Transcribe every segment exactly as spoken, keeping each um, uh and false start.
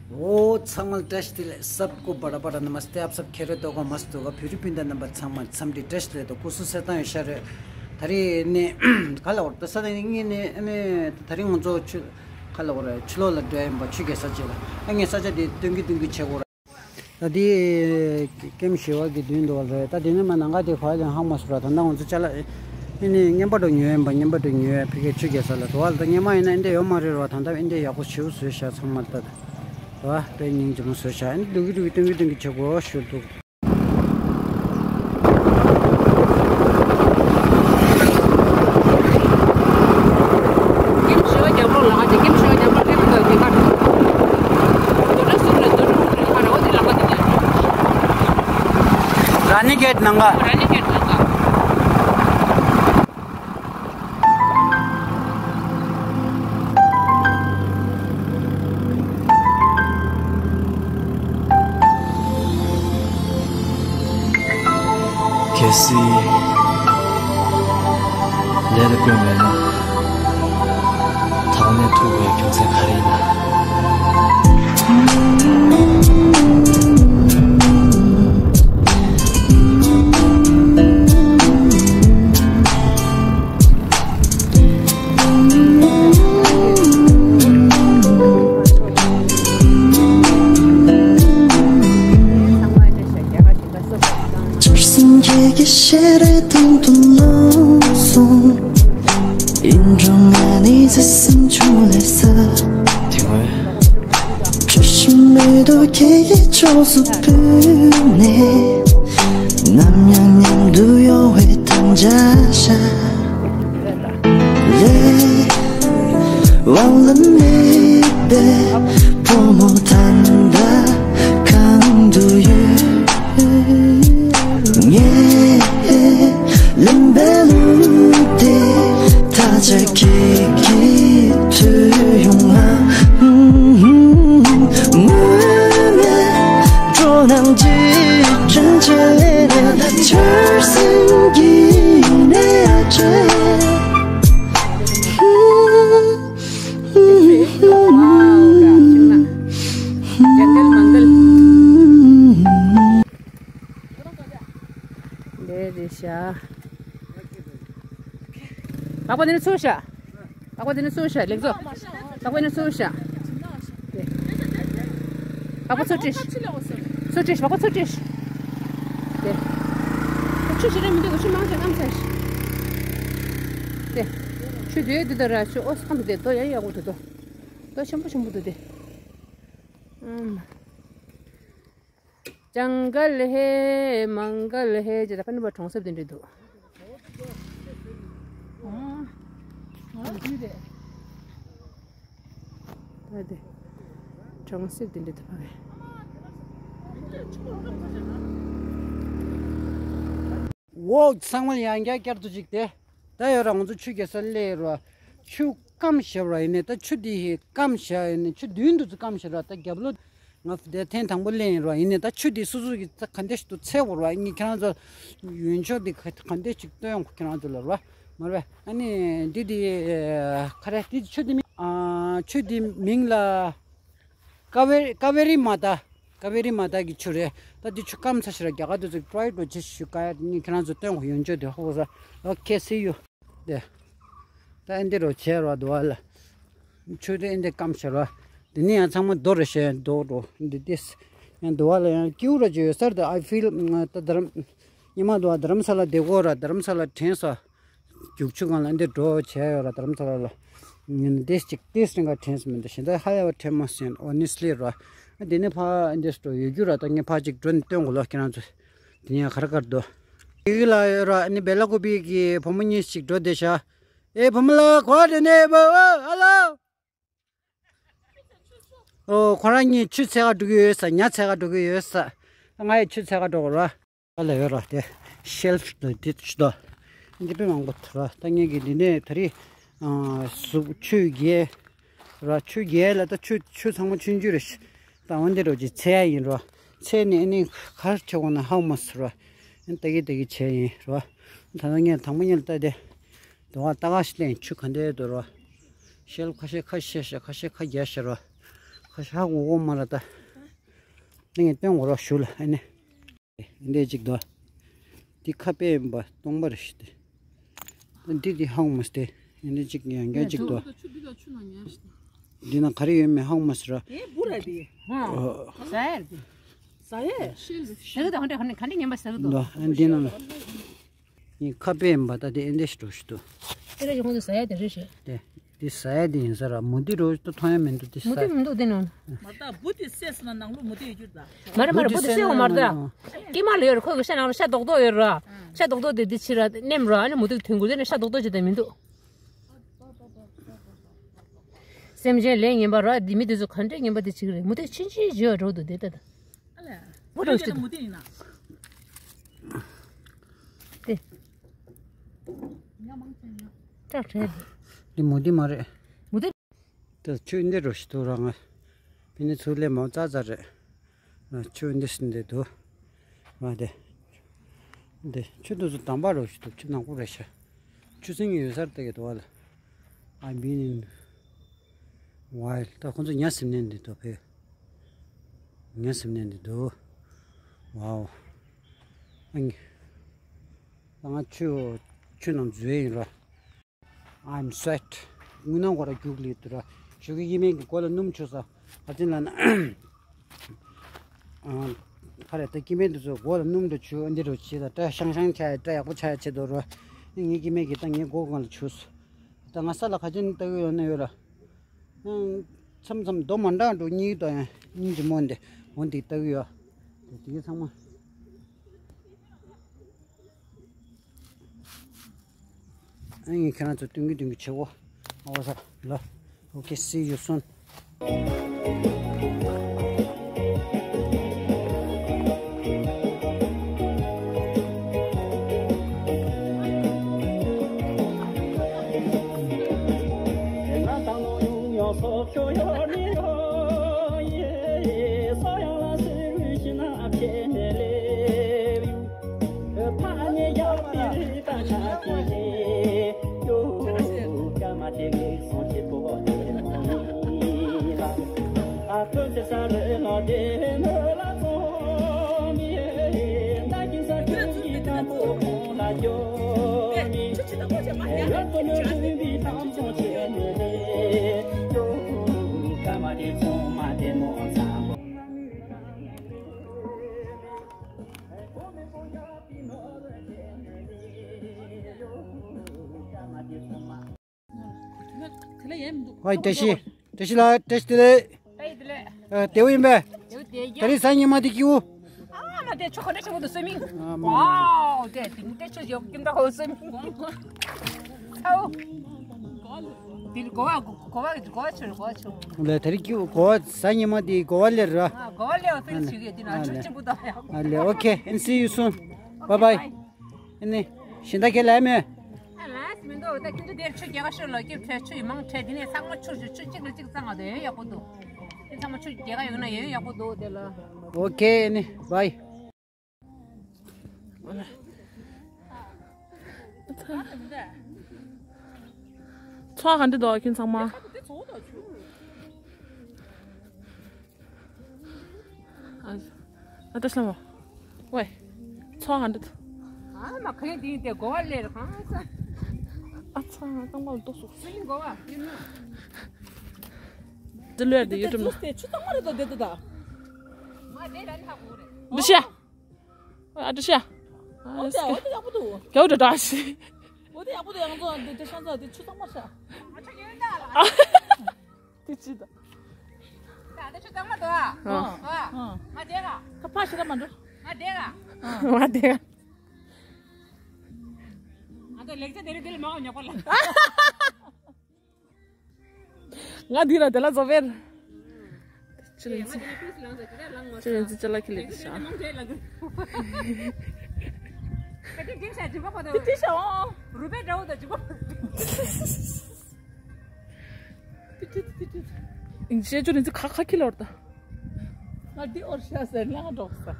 འོ་ཚང་མ་ལ་བཀྲ་ཤིས་བདེ་ལེགས། सबको बड़ा बड़ा नमस्ते, आप सब खैरियत होगा, मस्त होगा। བོད་རིགས་སྤུན་ཟླ་རྣམ་པ་ཚང་མ་འཚམས་འདྲི་བཀྲ་ཤིས་བདེ་ལེགས། སྐུ་གཟུགས་གསལ་ཐང་ཡོད་ཤག་རེད། ད་རེས་ནི་ག་ལ་བར་ད་ས་ནི་ངས་ནི་ནི་ད་རེས་ང་ཚོ་ཆུ་ག་ལ་བར་ཕྱི་ལོགས་ལ་འགྲོ་ཡིན་པ། ཆུ་རྐྱལ་ས་ཆ་ལ། ཨ་ངས་ས་ཆ་དེ་སྟོན་གི་སྟོན་གི་བྱེད་དགོས་ར། ད་དེ་ཀེམ་བཞི་བ་གི་མདུན་དུ་བ་རེད། ད་དེ་ནི་མ་ནང་ག་དེ་ག་ལ་ཧང་མ་སུ་ར། ད་ལྟ་ང་ཚོ་ཅ་ལག་ཨེ་ནི་རྔན་པ་འགྲོ་ཉོ་ཡིན་པ། རྔན་པ་འགྲོ་ཉོ་ཡ་ཕ་གིར་ཆུ་རྐྱལ་ས་ལ་འགྲོ་བ་ལ། ད་སྔོན་མ་ཡིན་ན་ཨེ་འདྲ་ཡོད་མ་རེད་ར། ད་ལྟ་ཨེ་འདྲ་ཡག་པོ་ཞེ་པོ་བཟོས་ཤག་ཚང་མ་ལ། ད་ད་དཔེ་སྙིང་རྗེ་མོ་བཟོས་ཤག་ཨེ་འདྲ་འགྲོ་གི་འགྲོ་གི་སྟོན་གི་སྟོན་གི་བྱེད་དགོས་ཞུ་འདུག་ར་ནི་གེད་ནང་ག་ར་ནི་གེད་ནང་ག་གལ་སྲིད་ལས་ལ་བསྐོས་མེད་ན། ཐོག་མའི་ཐུག་པའི་རྒྱུ་མཚན་ག་རེ་ཡིན་ན། དེ་སྔོན། ལས་རེད་ཤག་པགས་པ་འདི་ནས་ཚུར་བཞག་པགས་པ་འདི་ནས་ཚུར་བཞག་ལེགས་སོ། པགས་པ་འདི་ནས་ཚུར་བཞག་དེ། པགས་པ་ཚུར་བྲིས། ཚུར་བྲིས། པགས་པ་ཚུར་བྲིས། དེ། ཆུ་ཞེ་དྲག་མི་འདུག་ཆུ་མང་ཆེ་སྐམ་ཚར་ཤག་དེ། ཆུ་དེ་འདི་ལྟར་ར་ཆུ་ཨོ་སྐམ་དེ་རྡོ་ཡ་ཡག་པོ་འདུག་རྡོ་ཆེན་པོ་ཆེན་པོ་འདུག་དེ། ཨམ། ཇང་གལ་ཧེ་མང་གལ་ཧེ་ཅེས་ད་ཕ་ནུ་བ་གྲོང་གསེབ་དེ་འདྲ་འདུག་ད་དེ་གྲོང་གསེབ་དེ་འདྲ་འདུག་ཕ་གི། འོ་ཚང་མ་ཡང་བསྐྱར་བསྐྱར་དུ་ཅིག་དེ། ད་ཡོད་ར་ང་ཚོ་ཆུ་རྐྱལ་ས་སླེབས་ར། ཆུ་སྐམ་ཤག་ར་ཡིན་ནས་ད་ཆུ་འདི་ཧེ་སྐམ་ཤག་ཡིན་ནས་ཆུ་མདུན་དུ་ཚུར་སྐམ་ཤག་ར། ད་རྒྱབ་ལོགས་ང་དེ་ཐེངས་དང་པོ་སླེབས་ཡིན་ར། ཡིན་ནས་ད་ཆུ་འདི་སོ་སོ་གི་ད་ག་འདྲ་ཞིག་ཏུ་འཚོལ་དགོས་ར། ངས་ཁྱེད་རང་ཚོ་ཡོན་ཆོག་འདི་ག་ག་འདྲ་ཞིག་སྟོན་ཡོང་ཁྱེད་རང་ཚོ་ལ་ར། མ་རེད་པས། ཨ་ནི་འདི་འདི་ག་རེ་འདི་ཆུ་འདི་མིང་ཨ་ཆུ་འདི་མིང་ལ། ཀ་ཝེ་ཀ་ཝེ་རི་མ་ཏ། ཀ་ཝེ་རི་མ་ཏ་གི་ཆུ་རེད། ད་འདི་ཆུ་སྐམ་ཚ་ཤག་ར། རྒྱ་གར་དུ་ཚུར་ཀྲའི་འགྲོ་ཅི་ཞུ་ག་ཡ་ནི་ཁྱེད་རང་ཚོ་སྟོན་དགོས་ཡོན་ཆོག་དེ་ཧོ་ས། ཨོ་ཁེ་སི་ཡུ། དེ། ད་ཨེ་འདི་རོ་བྱས་རོ་འདུག་ཨ་ལ། ཆུ་དེ་ཨེ་འདི་སྐམ་ཤག་ར། དེ་ནི་ཡང་ཚང་མ་རྡོ་རེད་ཤག་རྡོ་རོ་འདི་ཏིས། ཡང་འདུག་ཨ་ལ་ཡང་ཀིའུ་ར་ཅོ་ཡོད་སར་དུ་I feel ད་དྷ་རམ། ཉི་མ་འདུག་ཨ་དྷ་རམ་ས་ལ་བསྡད་གོ་ར། དྷ་རམ་ས་ལ་དྲན་ས། རྒྱུག་ཆུ་སྒང་ལ་འདི་འགྲོ་བྱས་ཡོད་ར་དྷ་རམ་ས་ལ་ལ། ངས་ནི་ཏེས་ཅིག་ཏེས་རིང་ག་དྲན་སོང་མི་འདུག་གཞན་དག་ཧ་ཡ་བ་དྲན་མ་སོང་ཨོ་ནེ་སི་ལི་ར། འདི་ནི་ཕ་འདི་སུ་འགྲོ་ཡོད་རྒྱུ་ར། ད་ངས་ཕ་ཅིག་འགྲོ་ནས་སྟོན་གོ་ལོ་ཁྱེད་རང་ཚོ། འདི་ནས་ག་ར་གར་འགྲོ། ཡི་གེ་ལ་ཡོད་ར་ནི་བེ་ལ་ཀོ་པི་གི་བུ་མོ་གཉིས་ཅིག་འགྲོ་བསྡད་ཤག་ཨེ་བུ་མོ་ལ་གོ་བ་དྲན་ནས་བོ་ཨ་ལོ། ཨོ་ཁོ་རང་གཉིས་ཆུ་འཚོལ་ག་འགྲོ་གི་ཡོད་ས། ཉ་འཚོལ་ག་འགྲོ་གི་ཡོད་ས། ང་ཡི་ཆུ་འཚོལ་ག་འགྲོ་གོ་ར། ཨ་ལ་ཡོད་ར་དེ། ཤེལ་ཕ་ལ་དེ་ཆུ་དོ། འདི་དཔེ་མང་པོ་ཐོར་ར། ད་ངས་ཀྱི་འདི་ནས་ད་རེས་ཨ་གཟུགས་ཆུ་རྐྱལ་ར། ཆུ་རྐྱལ་ལ་ད་ཆུ་ཆུ་ཚང་མ་ཆུང་ཆུང་རེད། ད་འོན་ཏེ་རོ་ཅིག་འཚོལ་ཡ་ཡིན་ར། འཚོལ་ནས་ཨ་ནི་གར་ཆེ་གོ་ན་ཧ་མ་སུ་ར། ཨ་ད་གི་ད་གི་བྱས་ཡིན་ར། ད་ད་ངས་དང་པོ་ཉིད་ལ་ལྟ་དེ། དོ་བ་ད་ག་ཤི་ལེན་ཆུ་ག་འདྲའི་དོ་ར། ཤེལ་ཁ་ཤས་ཁ་ཤས་ཤ་ཁ་ཤས་ཁ་རྒྱ་ཤ་ར། ཁ་ཤ་ངོ་གོ་མ་ར་ད། ནི་ངས་སྟོན་གོ་ར་ཞུ་ལ་ཨ་ནི། འདི་གཅིག་དོ། འདི་ཁ་པའི་ཡིན་པ་སྟོང་པ་རེད་ཤི་སྟེ། འདི་འདི་ཧང་མ་སྟེ། འདི་གཅིག་ཡང་རྒྱ་གཅིག་དོ། འདི་ན་ག་རེ་ཡོད་མེད་ཧང་མ་སི་ར། ཨེ་བུ་ར་དེ། ཧང་། ཟ་ཡ་རེད། ཟ་ཡ། ཤེལ་རེད། ཟ་ཡ་དང་ཧང་ཏེ་ཧང་ཏེ་ངན་པ་ཟ་གི་འདུག་འདི་ན་ལ། ངས་ཁ་པའི་ཡིན་པ་ད་དེ་ཨེ་འདྲ་ཞིག་འགྲོ་ཞིག་འདུག་དེ་རེ་ཞིག་ཁོང་ཚོ་ཟ་ཡ་དེ་རེད་ཤེ། དེ་དེ་ཟ་ཡ་དེ་ཡིན་ས་ར་མུ་ཏིག་རོ་ཞིག་ཏུ་མཐོང་ཡ་མི་འདུག་དེ་ཟ་མུ་ཏིག་མི་འདུག་དེ་ནང་། མ་ད་བུ་དེ་བསད་སོང་ན་ནང་ལོ་མུ་ཏིག་ཡོད་རྒྱུ་ད། མ་རེད་མ་རེད། བུ་དེ་བསད་འོང་མ་རེད་ད། ཀྱེ་མ་ལ་ཡོད་རེད། ཁོ་གི་ཤ་ནང་ལ་ཤ་རྡོག་རྡོག་ཡོད་ར། ཤ་རྡོག་རྡོག་དེ་དེ་ཕྱི་ར་མནན་ར་ཨ་ནི་མུ་ཏིག་ཐོན་དགོས་དེ་ནི་ཤ་རྡོག་རྡོག་ཅིག་དེ་མི་འདུག་སེམས་ཅན་ལས་ངན་པ་ར་དེ་མི་དེ་ཚོ་ག་འདྲས་ངན་པ་དེ་བྱེད་ཀྱི་རེད། མུ་ཏིག་ཆུང་ཆུང་བྱེད་འགྲོ་འདུག་དེ་ལྟ་ད། ཨ་ལས། བུ་རོ་ཞིག་མུ་ཏིག་ཡིན་ན། དེ། ཉ་མང་ཆེ་ཉ། ཀྲག་བྲལ་དེ། འདི་མུ་ཏིག་མ་རེད། མུ་ཏིག་ད་ཆུ་འདི་རུ་ཞིག་ཏུ་ར་ང་། ཕི་ནི་ཚུར་ལས་མོ་ཙ་ཙ་རེད། ཆུ་འདི་སི་འདི་དུ། ང་དེ། འདི་ཆུ་དུ་སུ་དམ་པ་རུ་ཞིག་ཏུ་ཆུ་ནག་པོ་རེད་ཤ། ཆུ་སྲིན་ཡོད་སར་ལྟ་གི་འདུག་བ་ལ། I've been in wild. ད་ཁོང་ཚོ་ཉ་སིམ་ནས་འདི་དུ་ཕེ། ཉ་སིམ་ནས་འདི་དུ། ཝའོ། ཨ་ནི། ད་ང་ཆུ་ཆུ་ནང་འཛུལ་ཡིན་ར། I'm sweat. དངུལ་ནང་གོ་ར་རྒྱུག་ལི་དུ་ར། ཞུ་གི་ཡི་མེན་གི་གོ་ལ་སྣུམ་ཆུ་ས། ཨ་ཙི་ལ་ན། ཨ། ཁ་རེ་ད་ཀི་མེན་དུ་ཚོ་གོ་ལ་སྣུམ་དུ་ཆུ་འདི་རུ་ཆི་ད་ཏྲ་ཤང་ཤང་ཆ་ཡ་ཏྲ་ཡག་པོ་ཆ་ཡ་ཆེ་དོ་ར། ངའི་ཀི་མེན་གི་ད་ངའི་གོ་གང་ལ་ཆུ་ས། ད་ང་ས་ལ་ཁ་ཅན་ལྟ་གི་ཡོད་ན་ཡོད་ར། མཚམས་མཚམས་རྡོ་མ་འདྲ་འགྲོ་གཉིས་དང་ཡང་གཉིས་ཀྱི་མོ་འདི་འོ་འདི་ལྟ་གི་ཡོད། དེ་དེ་ཚང་མ། ཨ་ནི་ཁྱེད་རང་ཚོ་སྟོན་གི་སྟོན་གི་ཆེ་བོ། ཨོ་ས་ལ། Okay, see you soon. ཧོའི་བཀྲ་ཤིས། བཀྲ་ཤིས་ལགས། བཀྲ་ཤིས་བདེ་ལེགས། ཨ་བདེ་པོ་ཡིན་པས། ད་རིང་གཟའ་ཉི་མ་དེ་སྐྱིད་པོ། ཨ་མ་དེ་ཆུ་ག་འདྲ་ཆེན་པོ་འདུག་སོ་མིང་། ཨ་མ། ཝའོ་དེ་དེང་དེ་ཆུ་ཡོག་ཀིམ་ད་ཧོ་སོ་མིང་། ཨའོ། དེ་གོ་བ་གོ་བ་གོ་བ་ཆུ་གོ་བ་ཆུ། ལས་ད་རིང་སྐྱིད་པོ་གོ་བ་གཟའ་ཉི་མ་དེ་གོ་བ་ལེར་ར། ཨ་གོ་བ་ལེ་བ་ཕེལ་ཆུ་གི་དེ་ན་ཆུ་ཆེན་པོ་ད་ཡོག་ཨ་ལས། Okay, and see you soon. Bye bye. ཨ་ནི། གཞན་དག་ག་ལས་མེད། ཨ་ལས་མི་འདུག་ད་ཁྱོད་ཚོ་དེར་ཆུ་རྒྱ་གར་ཤོར་ལ་སྐྱིད་ཆུ་ཡི་མང་ཁྲལ་དེ་ནས་ཚང་མ་ཆུ་ཆུ་ཆུ་གཅིག་ལ་གཅིག་གཙང་བ་དེ་ཡོད་ཡག་པོ་འདུག་དེ་ཚང་མ་ཆུ་རྒྱ་གར་ཡོད་ན་ཡོད་ཡག་པོ་འདུག་དེ་ལ། Okay, ཨ་ནི། Bye. ཚོགས་ག་འདྲ་འདུག་ཁྱོད་ཚང་མ། ཨ་ཨ་ད་ཤ་མོ། ཝེ། ཚོགས་ག་འདྲ་འདུག་ཨ་མ་ག་ཡེ་དེ་དེ་གོ་བ་ལེར་གང་ས། ཨ་ཚང་ང་ཏང་མ་ལ་ཏོག་སུ། སུ་ཡིན་གོ་བ་ཡིན་ནོ། དེ་ལོས་དེ་ཡོད་དྲུག་ན། ཆུ་ཚང་མ་རེད་དོ་དེ་དེ་ད། ང་དེ་ར་ནི་ཧ་གོ་རེད། འདི་ཤ། ཨ་འདི་ཤ། ཨོ་དེ་ཨོ་དེ་ཡག་པོ་འདུག་གའུ་འདྲ་འདྲ་ཞིག་ཨོ་དེ་ཡག་པོ་འདུག་ཡང་ཚོ་འདི་དེ་ཤ་ཚ་དེ་ཆུ་ཚང་མ་ཤ། དེ་ཅི་ད། ད་དེ་ཆུ་ཚང་མ་འདུག་ཨ། ཨ། ཨ། ང་དེ་ག་ད་ཕ་ཤི་ར་མ་འགྲོ། ང་དེ་ག་ང་དེ་ག་ང་ཚོ་ལེགས་ཆ་དེ་རིང་དེ་ལ་མ་བ་ཉོག་པ་ལ། ང་འདི་ལ་དེ་ལ་བཟོ་བེར། ཅི་ལན་ཙི། ཅི་ལན་ཙི་ཅ་ལག་ཁྱི་ལས་དེ་ཤ། དེ་དེ་ཤ་འོ། རུ་པའི་འདྲ་བོ་དང་འཇུག་པ། ཨིང་ཤེས་ཅོ་ལན་ཙི་ཁ་ཁ་ཁྱི་ལོར་ད། ང་འདི་ཨོར་ཤ་ཟེར་ལང་འགྲོགས་ས།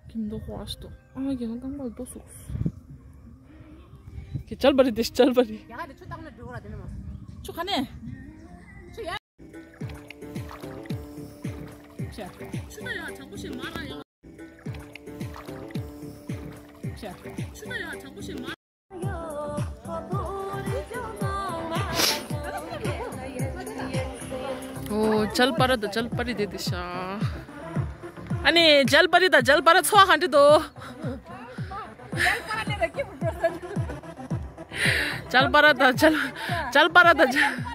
ཁྱིམ་དུ་ཧོ་ཨ་སྟོ། ཨ་ང་རྒྱལ་ཁང་བཏང་པར་ལྡོ་སུག་ཁྱེད་ཅལ་པ་རེད་དེ་ཅལ་པ་རེད། རྒྱ་གར་དུ་ཆུ་བཏང་ན་འགྲོ་ག་ར་དེ་ནི་མ། ཆུ་ག་ནས། ཆུ་ཡ། ཨོ། ཇལ་པ་ར་དང་ཇལ་པ་རི་དེ་དེ་ཤ། ཨ་ནི་ཇལ་པ་རི་དང་ཇལ་པ་ར་ཚོ་ག་འདྲ་འདུག་ཇལ་པ་ར་དང་ཇལ། ཇལ་པ་ར་དང་ཇལ།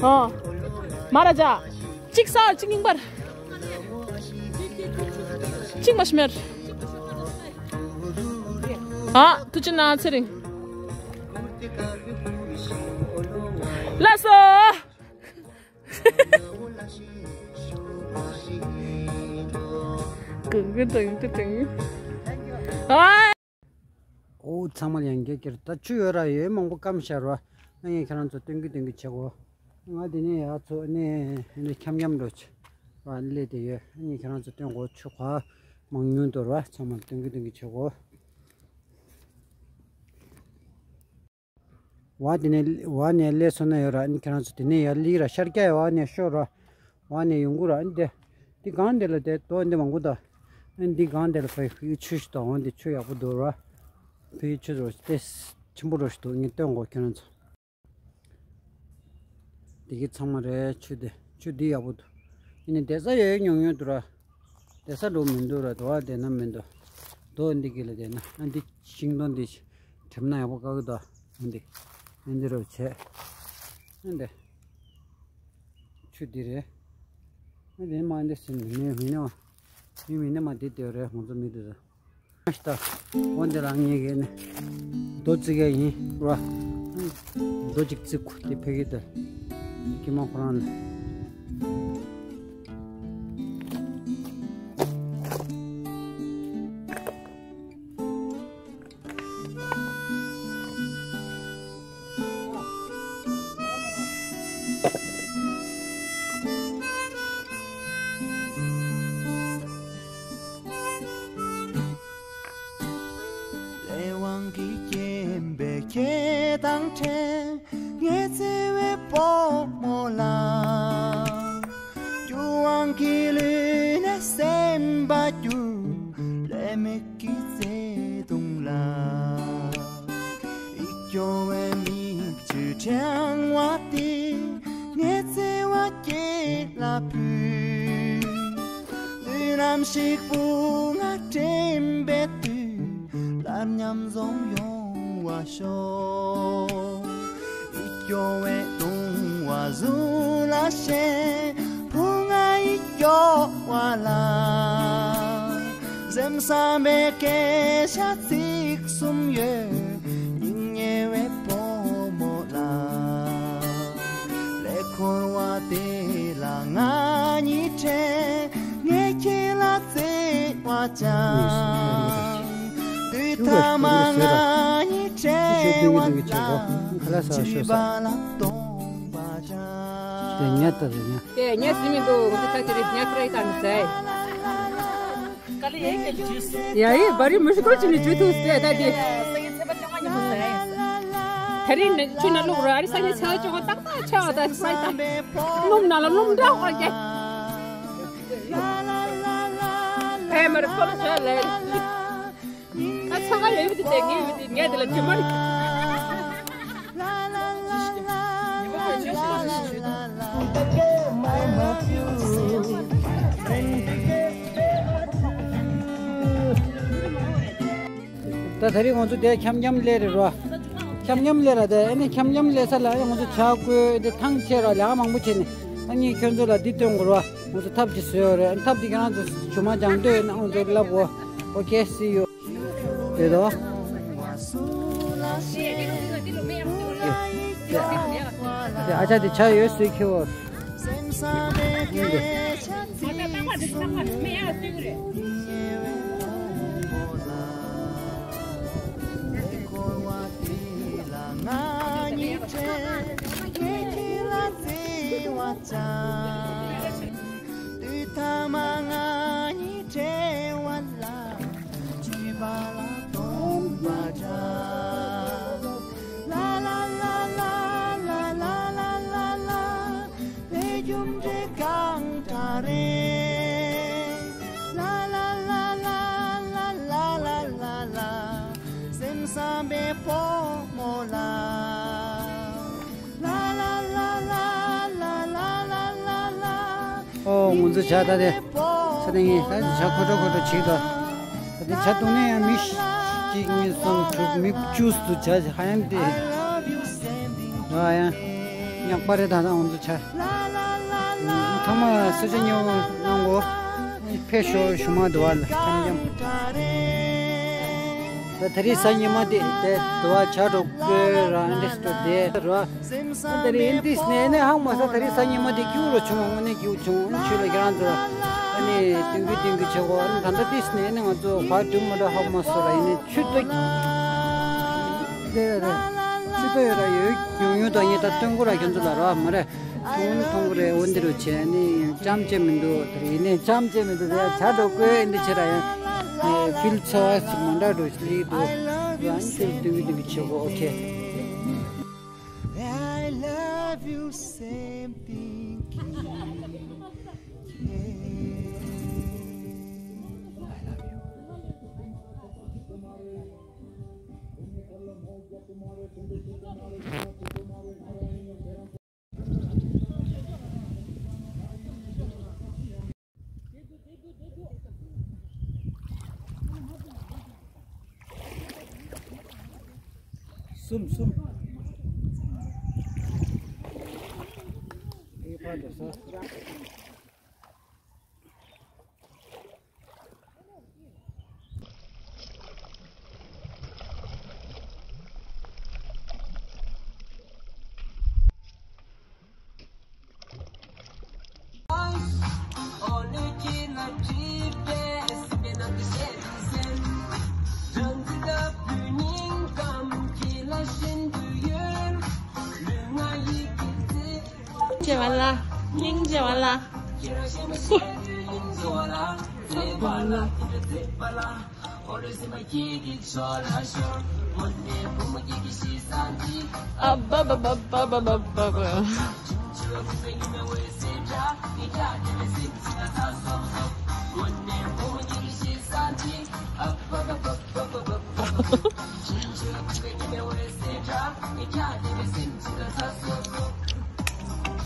ཨོ། མ་ར་ཇ། གཅིག་ཟ་གཅིག་རྙིང་པར། གཅིག་མ་ཤི་མེར། ཨ། ཐུགས་རྗེ་གནང་། ཚེ་རིང་། ལགས་སོ། གང་གི་དང་དུ་དང་། ཨ། ཨོ། ཚང་མ་ལ་ཡང་བསྐྱར་ད་ཆུ་ཡོད་ར་ཡོད་མང་པོ་སྐམ་ཤར་བ། ཨ་ངས་ཁྱེད་རང་ཚོ་སྟོན་གི་སྟོན་གི་བྱེད་གོ། ང་དེ་ནས་ཡར་ཚོ་ནས་འཁྱམ་འཁྱམ་འགྲོ་ཆེ་བ་སླེབས་དེ་ཡོད། ཨ་ངས་ཁྱེད་རང་ཚོ་སྟོན་གོ། ཆུ་ག་མང་ཉུང་དོར་བ་ཚང་མ་སྟོན་གི་སྟོན་གི་བྱེད་གོ། བ་དེ་ནས་བ་ནས་སླེབས་སོང་ན་ཡོད་ར། ཨ་ནི་ཁྱེད་རང་ཚོ་དེ་ནས་ཡར་སླེབས་ར། ཤར་རྒྱག་བ་ནས་ཤོར་ར། བ་ནས་ཡོང་གི་ར། ཨ་ནི་དེ་འདི་སྒང་དེ་ལ་དེ་དོ་འདི་མང་པོ་ད། ཨ་ནི་འདི་སྒང་དེ་ལ་ཕ་གི་ཆུ་ཞིག་དང་། འོ་འདི་ཆུ་ཡག་པོ་འདུག་ར། ཕ་གི་ཆུ་རོ་ཏེ་ཆེན་པོ་རོ་ཞིག་འདུག་ངས་སྟོན་གོ་ཁྱེད་རང་ཚོ། འདི་གི་ཚང་མ་རེད། ཆུ་དེ་ཆུ་འདི་ཡག་པོ་འདུག་ཡིན་ནའི་བསྡད་ས་ཡོད་ཡོད་ཉུང་ཉུང་འདུག་ར། བསྡད་ས་འགྲོ་མི་འདུག་ར། དོ་བ་བསྡད་ན་མི་འདུག་དོ་འདི་གི་ལ་བསྡད་ན། ཨ་འདི་ཤིང་སྡོང་འདི་གྲིམ་ན་ཡག་པོ་དཀའ་གི་འདུག་འདི་ཨ་འདི་རོ་བྱས། ཨ་འདི་ཆུ་འདི་རེད། ཨ་འདི་མ་འདི་སེམས་མི་མི་ནི་མ་མི་མི་ནི་མ་འདི་དེ་རེད། ཧོང་ཚོ་མི་འདུག་ད། ཤ་འོ་འདི་རང་ཉིད་ཀྱིས་ནི་རྡོ་བརྩིགས་ཡ་ཡིན་ར། རྡོ་གཅིག་བརྩིགས་གོ། དེ་ཕ་གི་དེ་ཀྱི་མ་ཁོ་རང་ལ། ལས་དབང་གིས་རྐྱེན་པས་ཁྱེད་དང་འཕྲད། ངའི་བརྩེ་བའི་བུ་མོ་ལགས། རྒྱུ་དབང་གིས་ལུས་ནས་སེམས་པ་རྒྱུ། ལས་མེད་ཀྱི་བརྩེ་དུང་ལ། ཡིད་སྐྱོ་བའི་མིག་ཆུའི་ཕྲེང་བ་དེ། ངའི་བརྩེ་བ་སྐྱིད་ལ་ཕུལ། དུས་ནམ་ཞིག་བུ་ང་དྲན་པའི་དུས། སླར་མཉམ་འཛོམས་ཡོང་བ་ཤོག་ཡིད་སྐྱོ་བའི་བཏུང་བ་གཟུགས་ལ་ཞེན། བུ་ང་ཡིད་སྐྱོ་བ་ལ། གཟན་བསམ་པའི་སྐད་ཆ་ཚིག་གསུམ་ཡོད། སྙིང་ཉེ་བའི་བུ་མོ་ལགས། ལས་འཁོར་བ་དེ་ལ་ང་གཉིས་འཕྲད། ངས་ཁྱེད་ལ་བརྩེ་བ་བཅངས། དུས་ཐ་མ་ང་གཉིས་འཕྲད་པ་ལ། བརྗིད་པ་ལ་སྟོང་པ་བཅངས། དེ་ཉལ་ལྟ་རེད་ཉལ། དེ་ཉལ་ཟིན་མི་འདུག་འོ་ད་དེ་རེད། ཉལ་ཁ་རེད་ད་མི་ཟེར། ཡ་ཡི་བ་རི་མུ་ཤི་ཀོ་ཅི་ནི་ཇུ་ཐུ་སེ་ད་དེ། ད་རིང་ནི་ཆུ་ན་ལུག་ར་ཨ་རི་སང་ཉིན་ཚ་ཅོག་ཏག་ཏག་ཆ་བ་ད་སི་ལའི་ད། སྣུམ་ན་ལ་སྣུམ་འདྲ་བ་རྒྱ། ཧེ་མར་ཁོ་ལ་ཤ་ལེ། ད་ཚ་ག་ལེ་བི་དེ་ངེ་བི་དེ་ངེ་དེ་ལ་ཇི་མ་རི། ད་ད་རེས་ང་ཚོ་དེ་འཁྱམ་འཁྱམ་སླེབས་རེད་རོ། འཁྱམ་འཁྱམ་སླེབས་ར། དེ་ཨ་ནི་འཁྱམ་འཁྱམ་སླེབས་ས་ལ་ཨ་ང་ཚོ་ཇ་བསྐོལ་དེ་ཐང་ཆད་ར་ལས་ཀ་མང་པོ་བྱས་ནས། ཨ་ནི་ཁྱོད་ཚོ་ལ་འདི་སྟོན་དགོས་རོ། ང་ཚོ་ཐབས་ཅིག་བཟོས་ཡོད་རེད། ཨ་ནི་ཐབས་འདི་ཁྱེད་རང་ཚོ་ཇུ་མ་སྦྱང་འདོད་ཡོད་ན་ང་ཚོ་ལབ་གོ། Okay, see you. དེ་དོ། དེ་ཨ་ཅག་དེ་ཇ་ཡོད་སུས་ཁྱེར་བ། དུས་ཐ་མ་ང་གཉིས་བྲལ་བ་ལ། བརྗེད་པ་ལ་སྟོན་པ་འདྲ། ལ་ལ་ལ་ལ། ལས་རྒྱུ་འབྲས་གང་འདྲ་རེད། ལ་ལ་ལ། སེམས་བསམ་པའི་བུ་མོ་ལ། ལ་ལ་ལ། ཨོ། ང་ཚོ་ཇ་ད་དེ་ས་ནས་ངས་ད་ཇ་ཁོ་ཁྲོ་ཁོ་ཁྲོ་བྱེད་དོ། ད་དེ་ཇ་འཐུང་ནས་ཡང་མི་གཅིག་གཉིས་གསུམ་དྲུག་མི་བཅུ་ཙམ་ཇ་ཧ་ཡང་དེ། ཨ་ཡང་ཉག་པ་རེད། ད་ད་ང་ཚོ་ཇ་ཚང་མ་གསོལ་ཇ་མཉེས་པོ་གནང་གོ། ཕེབས་ཤོག་ཞུ་མ་འདུག་བ་ལ་འཆམ་འཆམ། ད་ད་རེས་གཟའ་ཉི་མ་དེ་དེ་འདུག་བ། ཇ་འདྲ་བསྐོལ་ར་འདི་སུ་དེ་ར། ད་རེས་འདི་ནས་ནས་ཧང་མ་ས། ད་རེས་གཟའ་ཉི་མ་དེ་སྐྱིད་པོ་རུ་བྱུང་བ། དངོས་གནས་སྐྱིད་པོ་བྱུང་། ཨ་ནི་ཆུ་ལ་ཁྱེད་རང་ཚོ་ཨ་ནི་སྟོན་གི་སྟོན་གི་བྱེད་གོ། ཨ་ནི་ད་ལྟ་འདི་ནས་ནས་ང་ཚོ་བར་དུ་མ་འདྲ་ཧང་མ་སོ་ར། ཡིན་ནས་ཆུ་ཏོ་དེ་ར་ར་ཆུ་ཏོ་ཡོད་ར། ཡོད་ཉུང་ཉུང་དང་ཡིན། ད་སྟོན་གོ་ར་ཁྱོད་ཚོ་ལ་ར་མ་རེད། ཐུང་ཐུང་རེད། འོ་འདི་རུ་བྱས་ནི་ཅམ་ཅེ་མི་འདུག་དེ་རེད། ཡིན་ནི་ཅམ་ཅེ་མི་འདུག་དེ་རེད། ཇ་འདྲ་བསྐོལ་འདི་བྱེད་ར་ཡང་། ཕིལ་ཚོ་ཨ་སི་མ་འདྲ་འགྲོ་ལི་འདུག་ཡང་ཕིལ་དུང་གི་དུང་གི་བྱེད་གོ། ཨོ་ཁེ། I love you same thing. གསུམ་གསུམ། ཨེ་ཕ་འདྲ་ས། སྙིང་རྗེ་བ་ལ། སྙིང་རྗེ་བ་ལ།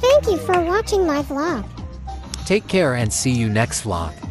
Thank you for watching my vlog. Take care and see you next vlog.